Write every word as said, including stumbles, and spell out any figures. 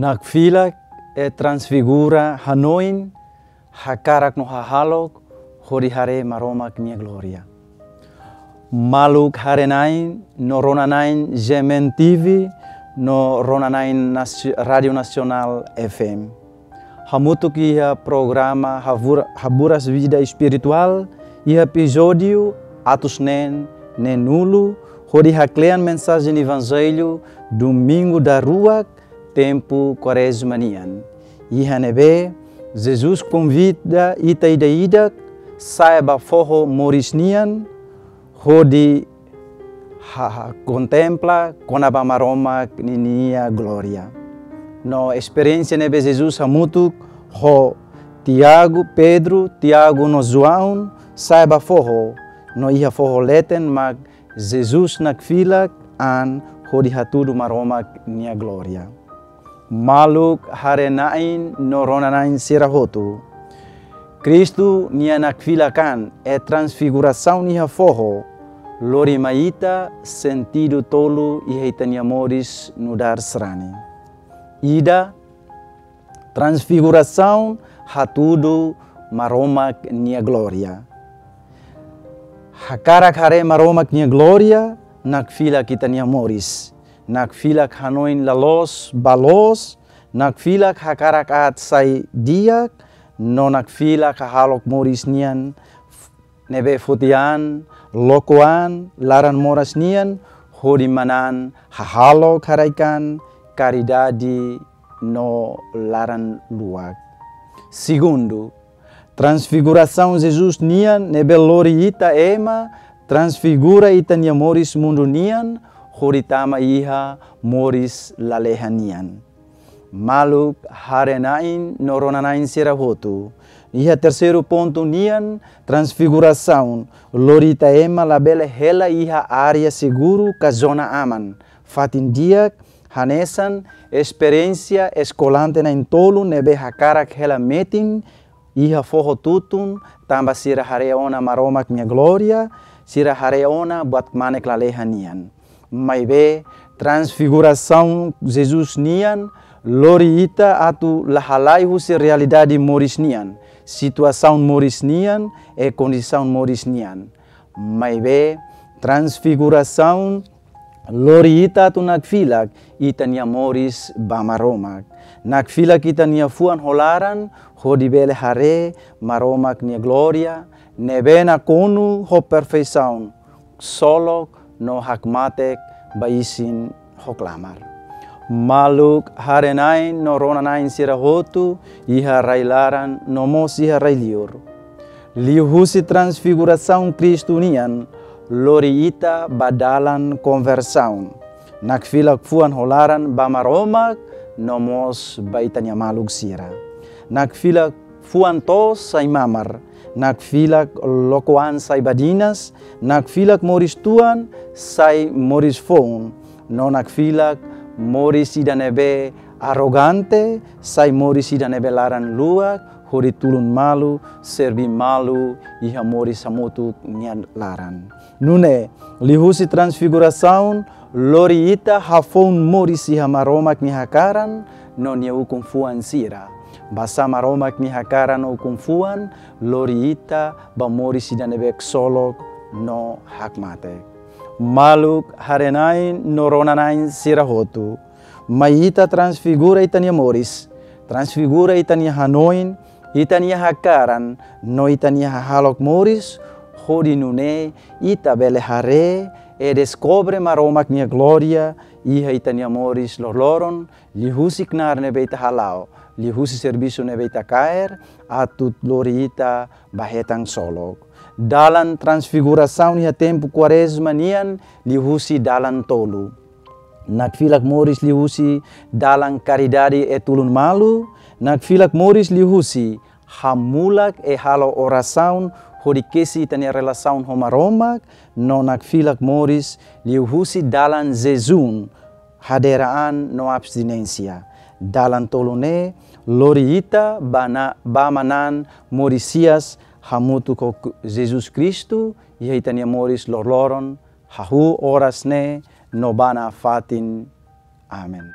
Nakfilak e Transfigura hanoin, hakarak no hahalok hodi haree Maromak nia glória. Maluk haree-na'in no rona-na'in G M N T V no rona-na'in nasi-, Rádiu Nasionál F M. Hamutuk iha programa Habur-, Haburas Vida Espirituál, iha epizódiu atus neen neenulu, hodi haklean mensajen Evanjellu Domingu daruak, tempu Kuarezma nian. Iha ne'ebé, Jesus konvida ita ida-idak sa'e ba foho moris nian, hodi ha-, ha-, kontempla kona-ba Maromak ninia glória. No esperiénsia ne'ebé Jesus hamutuk ho Tiago, Pedro, Tiago no João sa'e ba foho, no iha foho leten mak Jesus nakfilak an hodi hatudu Maromak nia glória. Maluk haree-na'in no rona-na'in sira hotu. Kristu nia nakfilak an e Transfigurasaun iha foho, lori mai ita sentidu tolu iha ita-nia moris nu'udar sarani. Ida, Transfigurasaun hatudu Maromak nia glória. Hakarak haree Maromak nia glória, nakfilak ita-nia moris. Nakfilak hanoin la loos ba loos, nakfilak hakarak aat sai di'ak, no nakfilak hahalok moris nian ne'ebé foti an, loko an, laran moras nian, hodi manán hahalok haraik an, karidade no laran luak. Segundu, Transfigurasaun Jesus nian ne'ebé lori ita ema, transfigura ita-nia moris mundu nian, hodi tama iha moris lalehan nian. Maluk haree-na'in no rona-na'in sira hotu. Iha terseiru pontu nian, Transfigurasaun lori ita ema labele hela iha área seguru ka zona aman. Fatin di'ak, hanesan esperiénsia eskolante na'in-tolu ne'ebé hakarak hela metin iha foho tutun, tanba sira haree ona Maromak nia glória, sira haree ona buat kmanek lalehan nian. Maibé, Transfigurasaun Jesus nian lori ita atu la halai husi realidade moris nian, situasaun moris nian, e kondisaun moris nian. Maibé, Transfigurasaun lori ita atu nakfilak ita-nia moris ba Maromak. Nakfilak ita-nia fuan ho laran, hodi bele haree Maromak nia glória, ne'ebé nakonu ho perfeisaun, ksolok no hakmatek ba isin ho klamar. Maluk haree-na'in no rona-na'in sira hotu, iha rai-laran no mós iha rai-liur. Liuhusi Transfigurasaun Kristu nian, lori ita ba dalan konversaun. Nakfilak fuan ho laran ba Maromak, no mós ba ita-nia maluk sira. Nakfilak fuan toos sai mamar, nakfilak loko an sai badinas, nakfilak moris tuan sai moris foun, no nakfilak moris ida ne'ebé arrogante sai moris ida ne'ebé laran luak, hodi tulun malu, serbí malu iha moris hamutuk nia laran. Nune'e, liuhusi Transfigurasaun, lori ita hafoun moris iha Maromak nia hakaran no nia ukun-fuan sira. Basá Maromak nia hakaran no ukun-fuan lori ita ba moris ida ne'ebé ksolok no hakmatek. Maluk haree-na'in no rona-na'in sira hotu. Mai ita transfigura ita-nia moris, transfigura ita-nia hanoin, ita-nia hakaran, no ita-nia hahalok moris, hodi nune'e ita bele haree e deskobre Maromak nia glória iha ita-nia moris loroloron, liuhusi knaar ne'ebé ita hala'o, liuhusi servisu ne'ebé ita kaer, atu lori ita ba hetan ksolok. Dalan transfigurasaun iha tempu Kuarezma nian liuhusi dalan tolu. Nakfilak moris liuhusi dalan karidade e tulun malu, nakfilak moris liuhusi hamulak e halo orasaun hodi kesi ita-nia relasaun ho Maromak, no nakfilak moris liuhusi dalan jejún, hadeer an no abstinénsia. Dalan tolu ne'e lori ita ba na-, ba manán moris hi'as hamutuk ho K-, Jesus Kristu iha ita-nia moris loroloron, hahú oras ne'e no ba nafatin. Amen.